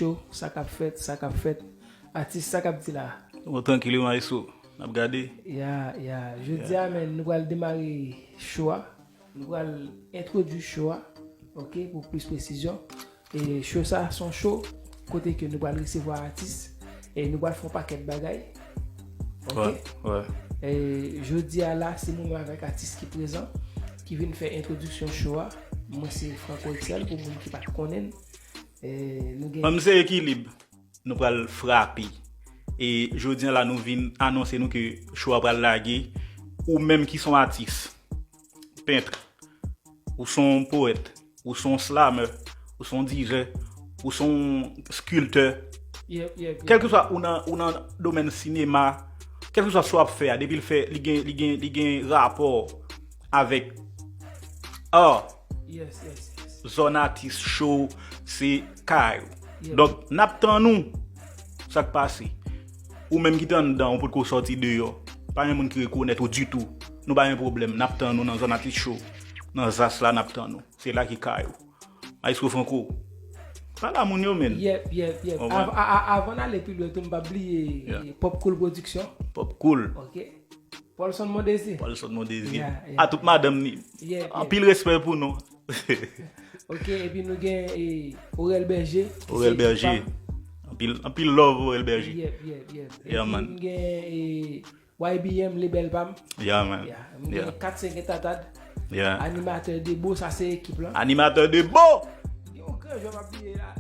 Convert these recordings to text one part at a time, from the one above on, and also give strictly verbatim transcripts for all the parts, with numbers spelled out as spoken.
Cho, sa k ap fèt, sa k ap fèt. Atis, sa k ap di la? Bon, trankil wi, maestro. N ap gade. Ya, ya. Jodi a, men, nou pral demare cho a. Nou pral entwodui cho a, oke, pou plis presizyon. E cho sa, se yon cho kote ke nou pral resevwa atis e nou pral fè yon pakèt bagay. Oke? Wè, wè. E jodi a la, se mwen menm avèk atis ki prezan, ki vin fè entwodiksyon cho a. Mwen se Franco Excel, pou moun ki pa t konnen. E nou gen Ban m se ekilib. Nou pral frape. E jodi a la, nou vin anonse nou ke cho a pral lage. Ou menm ki se yon atis, pent, ou se yon powèt, ou se yon slamè, ou se yon dizè, ou se yon skiltè, Yep, yep, yep. Kèlkeswa ou nan, ou nan domèn sinema, kèlkeswa sa w ap fè a, depi l fè, li gen, li gen, li gen rapò avèk art, Yes, yes, yes. Zòn atis, cho, se kay ou. Yep. Donk, n ap tann ou. Sa k pase? Ou menm ki te anndan, ou potko sòti deyò. Pa gen moun ki rekonèt ou ditou. Nou pa gen pwoblèm. N ap tann ou nan zòn atis cho. Nan zas la, n ap tann ou. Se la ki kay ou. Maestro Franco. Pale a moun yo, men. Yep, yep, yep. Konprann? Av-, a, a, avan n ale pi lwen tou, m p ap bliye, Yeah. eh, Pop Cool Production. Pop Cool. Ok. Paulson Mondésir. Paulson Mondésir. Yeah, yeah. A tout madanm ni. Yeah, yeah. Anpil respè pou nou. Ok, epi nou gen, eh, Orel Berger, ki Orel se Berger. Pam. Anpil, anpil love Orel Berger. Yep, yep, yep. Yeah, Epi man. M gen, eh, Y B M, Lebèl Pam. Yeah, man. Yeah, m gen Yeah. Kat Senk Entatad. Yeah. Animatè Debo, sa se ekip lan. Animatè Debo! Gen yon gran jwè m ap bliye la.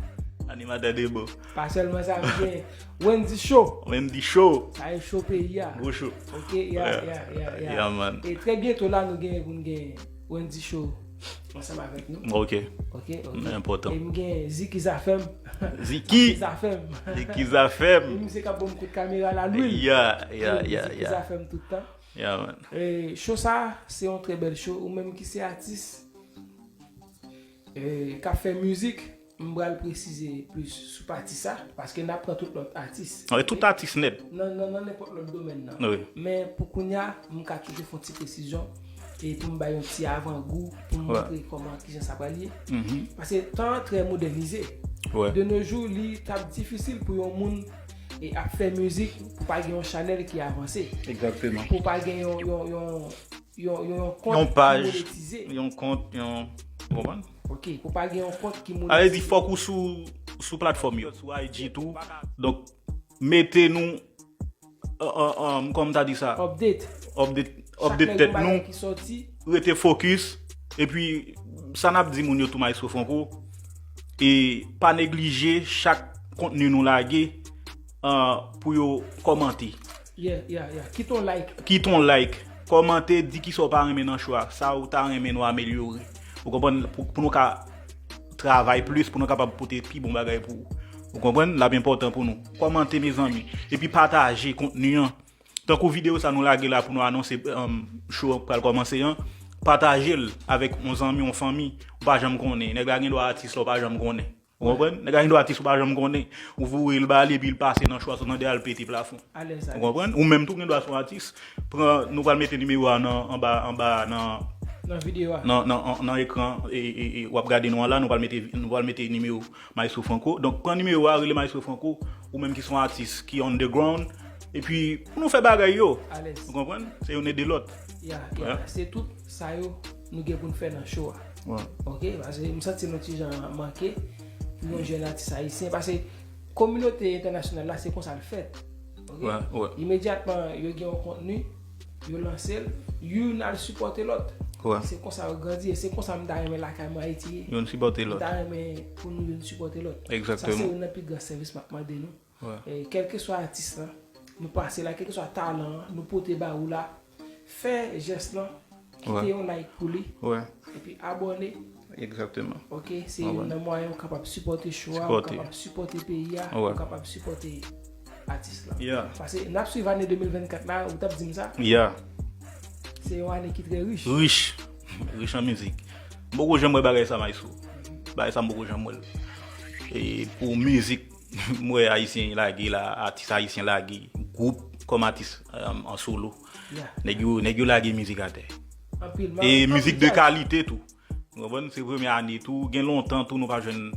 Animatè Debo. Pa sèlman sa, m gen Wendy Show. Wendy Show. Sa e show peyi a. Gwo show. Ok, ya, Yeah. ya, ya, ya. Yeah, man. E trè byento la, nou gen pou n gen Wendy Show ansanm avèk nou. Ok. Ok, ok. Enpòtan. E m gen Ziki Zafèm. Ziki. Zafèm. Ziki Zafèm. E misye k ap ban m kout kamera la, lwil. Ya, ya, Ziki ya, Ziki ya. Zafèm tout tan. Ya, man. E show sa, se yon trè bèl show. Ou menm ki se atis, e, k ap fè mizik, m pral presize plis sou pati sa, paske n ap pran tout lòt atis. Wi, tout atis nèt. Nan, nan, nan nenpòt lòt domèn nan. Wi. Men pou kounye a, m ka toujou fè yon ti presizyon e pou m bay yon ti avangou, pou m Wi. montre kòman, kijan sa pral ye. Mhm. Paske tan an trè modènize. Wi. De nos jours, li t ap difisil pou yon moun e ap fè mizik pou pa gen yon chanèl ki avanse. Egzakteman. Pou pa gen yon, yon, yon, yon, yon, yon kont Yon ki paj, monetize. Yon kont, yon, ou konprann? Ok, pou pa gen yon kont ki monetize. Sa vle di fòk ou sou, sou platfòm yo, sou I G tou. Donk, mete nou, an, an, an, kòman m ta di sa? Update. Update, Chak update lè tèt gen bagay nou, ki sòti. Rete fokis. Epi, sa n ap di moun yo tou, Maestro Franco, e pa neglije chak kontni nou lage, an, pou yo kòmante. Yeah, yeah, yeah. Kite yon like. Kite yon like. Kòmante, di kisa w pa renmen nan cho a, sa ou ta renmen nou amelyore. Ou konprann? Pou, pou nou ka travay plis, pou nou kapab pote pi bon bagay pou ou. Ou konprann? L ap enpòtan pou nou. Kòmante, mezanmi. Epi pataje kontni an. Tankou videyo sa nou lage la pou nou anonse, um, show an pral kòmanse an, pataje l avèk yon zanmi, yon fanmi, ou pa janm konnen. Nèg la gen dwa atis la, ou pa janm konnen. Ou konprann? Nèg la gen dwa atis ou pa janm konnen. Ou voye l ba li epi l pase nan cho a, sot nan dèyè l pete plafon. Alèz, alèz. Ou konprann? Ou menm tou gen dwa se yon atis. Pran, nou pral mete nimewo a nan, anba, anba, nan, Nan videyo a. nan, nan, nan ekran, e, e, e, w ap gade nou an la, nou pral mete, nou pral mete nimewo Maestro Franco. Donk, pran nimewo a, rele Maestro Franco, ou menm ki se yon atis, ki underground. Epi, pou nou fè bagay yo. Alèz. Ou konprann? Se youn ede lòt. Ya, ya. Wè. Se tout sa yo nou gen pou n fè nan show a. Wè. Ok, paske m santi nou ti jan manke pou yon jèn atis ayisyen, paske kominote entènasyonal la, se konsa l fèt. Ok? Wè, wè. Imedyatman, yo gen yon kontni, yo lanse l, youn al sipòte lòt. Wè. Se konsa yo grandi, e se konsa m ta renmen lakay mwen Ayiti ye. Youn sipòte lòt. M ta renmen pou nou youn sipòte lòt. Egzakteman. Sa se youn nan pi gran sèvis m ap mande nou. Wè. E, kèlkeswa atis lan, nou pase la, kèlkeswa talan an, nou pote ba ou la, fè jès lan, kite Wè. yon like pou li, Wè. epi abòne. Egzakteman. Ok, se Mwen youn konprann. nan mwayen ou kapab sipòte show a, ou Sipòte. kapab sipòte peyi a, Wè. ou kapab sipòte atis lan. Yeah. Paske n ap swiv ane de mil vennkat la, ou t ap di m sa. Yeah. Se yon ane ki trè rich. Rich. Rich an mizik. M poko janm wè bagay sa, Maestro. Bagay sa, m poko janm wè l. E pou mizik, m wè ayisyen lage la, atis ayisyen lage, gwoup kòm atis, um, an solo. Yeah. Nèg yo, nèg yo lage mizik atè. Anpil, E anpil mizik de jazz. kalite tou. Ou konprann? Se premye ane tou. Gen lontan tou nou pa jwenn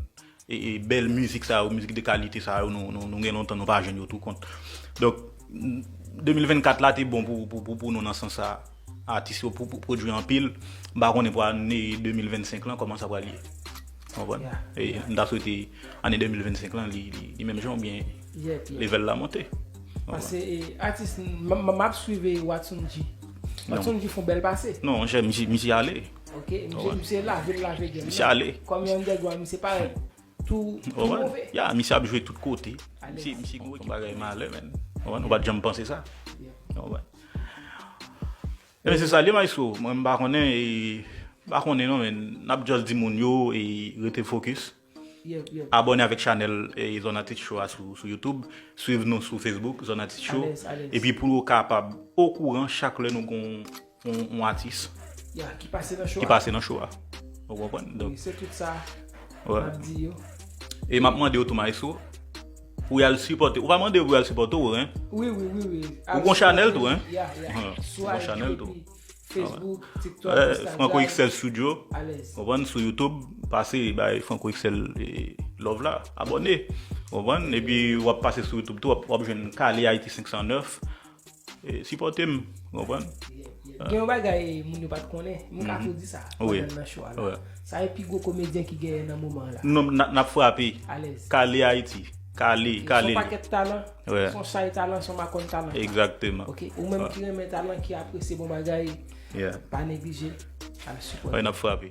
e, e bèl mizik sa yo, mizik de kalite sa yo, nou, nou, nou gen lontan nou pa jwenn yo tou kont. Donk, de mil vennkat la te bon pou, pou, pou, pou nou nan sans sa, atis yo pou, pou pwodui anpil. M pa konnen pou ane de mil vennsenk lan kòman sa pral ye. Konprann? Yeah, E yeah. M ta swete ane de mil vennsenk lan li, li, li menm jan oubyen Yep, yep. level la monte. Paske e, atis, m m- m ap swive Watson G. Non. Watson G fon bèl pase. Non, monchè, misye, misye ale. Ok, misye, misye lave l lave gen. Misye ale. Kòm yon underground, misye parèt tou tou Konprann? move. Ya, misye ap jwe tout kote. Alèz. Misye, misye gen yon bagay malè, men. Konprann? Ou pa t janm panse sa. Yeah. Konprann? Ebyen, se sa li, maestro. Mwen, m pa konnen, e, m pa konnen non, men n ap just di moun yo e rete focus. Yep, yep. Abòne avèk chanèl e Zòn Atis Show a sou, sou YouTube. Swiv nou sou Facebook, Zòn Atis Show. Alèz, alèz. Epi pou nou kapab okouran chak lè nou gon yon, yon atis Ya, ki pase nan show ki a. Pase nan show a. Ou konprann? Donk, Wi, se tout sa wè. M ap di yo. E m ap mande yo tou, maestro, pou y al sipòte. Ou pa mande yo pou y al sipòte ou, hein? Wi, wi, wi, wi. Ou gon chanèl tou, hein? Ya, ya. Hum, Swa ou gon chanèl YouTube, tou. Facebook, TikTok, Euh, Instagram. Franco X L Studio. Alèz. Konprann? Sou YouTube, pase bay Franco X L e love la, abòne. Konprann? Epi w ap pase sou YouTube tou, w ap, w ap jwenn Kale Haiti senk san nèf. E, sipòte m, konprann? Yeah, yeah. Gen yon bagay moun yo pa t konnen. M ka tou di sa. Wi. Pandan nan show a la. Wi. Sa e pi gwo komedyen ki genyen nan moman la. Non, n a- n ap frape. Alèz. Kale Haiti. Kale, Son kale. Pakèt talan. Wi. Son chay talan, son makòn talan. Egzakteman. Ok, ou menm ki renmen talan, ki apresye bon bagay, Yeah. pa neglije al sipòte. Wi, n ap frape.